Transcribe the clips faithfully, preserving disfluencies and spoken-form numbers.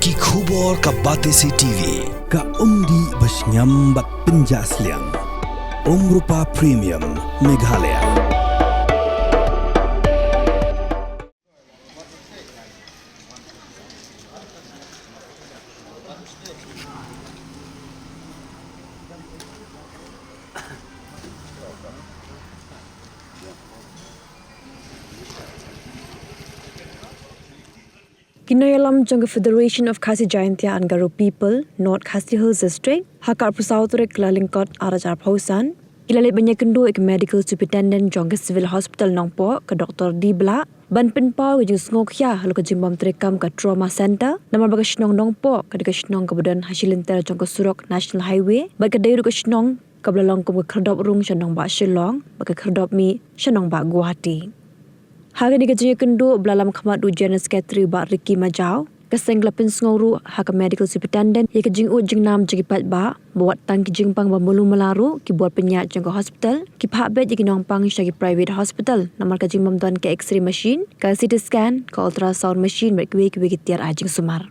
Ki khubor ka Batesi T V, ka umdih ba shngiam bad pynjah sliang. Umrupa Premium, Meghalaya. Ki nongïalam jong ka Federation of Khasi Jaintia and Garo People, North Khasi Hills District, ha ka arphew saw tarik Kyllalyngkot arhajar arphew san, ki la leit ban ïakynduh ïa ka Medical Superintendent jong ka Civil Hospital Nongpoh, ka Doctor D Blah, ban pynpaw ïa ka jingsngewkhia halor ka jingbym treikam ka Trauma Center, namar ba ka shnong Nongpoh ka dei ka shnong kaba don ha shi lynter jong ka surok National Highway, bad ka dei ruh ka shnong kaba la long kum ka khyrdop rung sha nongbah Shillong, bad ka khyrdop mih sha nongbah Guwahati. Ha kane ka jingïakynduh ba la lam khmat u General Secretary Bah Ricky Majaw, ka seng ka la pynsngew ruh ha ka Medical Superintendent ïa ka jingud jingnam jong ki paidbah, ba wat tang ki jingpang ba malu mala ruh, ki bor pynïaid jong ka hospital ki phah beit ïa ki nongpang sha ki private hospital namar ka jingbym don ka X-ray machine, ka C T scan, ka ultrasound machine bad kiwei kiwei ki tiar ai jingsumar.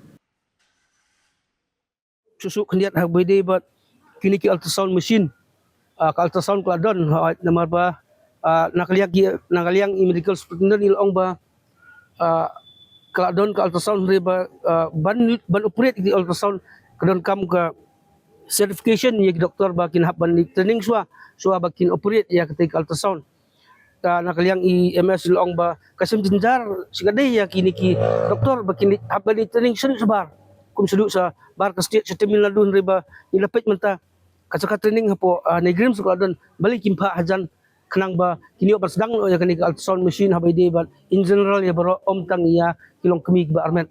Shuh shuh khyndiat ha kaba ïadei bad kine ki ultrasound machine. Ah, ka ultrasound ka la don, ah, namar ba, ah, na ka liang ki, na ka liang i Medical Superintendent i la ong ba, ah, ka la don ka ultrasound, hynrei ba, ah, ban, ban operate ki ultrasound ka donkam ka certification ïa ki doktor ba kin hap ban leit training shuwa, shuwa ba kin operate ïa katei ka ultrasound. Ta na ka liang i M S i la ong ba ka shem jynjar shikatdei ïa kine ki doktor ba kin leit hap ban leit training shaduh shabar, kum shaduh shabar ka state sha Tamil Nadu, hynrei ba ngi la peit mynta ka jaka training hapoh, ah, NEIGRIHMS ka la don, balei kim phah hajan, khnang ba kin ïoh ban sdang noh ïa kane ka ultrasound machine ha kaba ïadei bad in general ïa baroh, ym tang ïa ki longkmie kiba armet.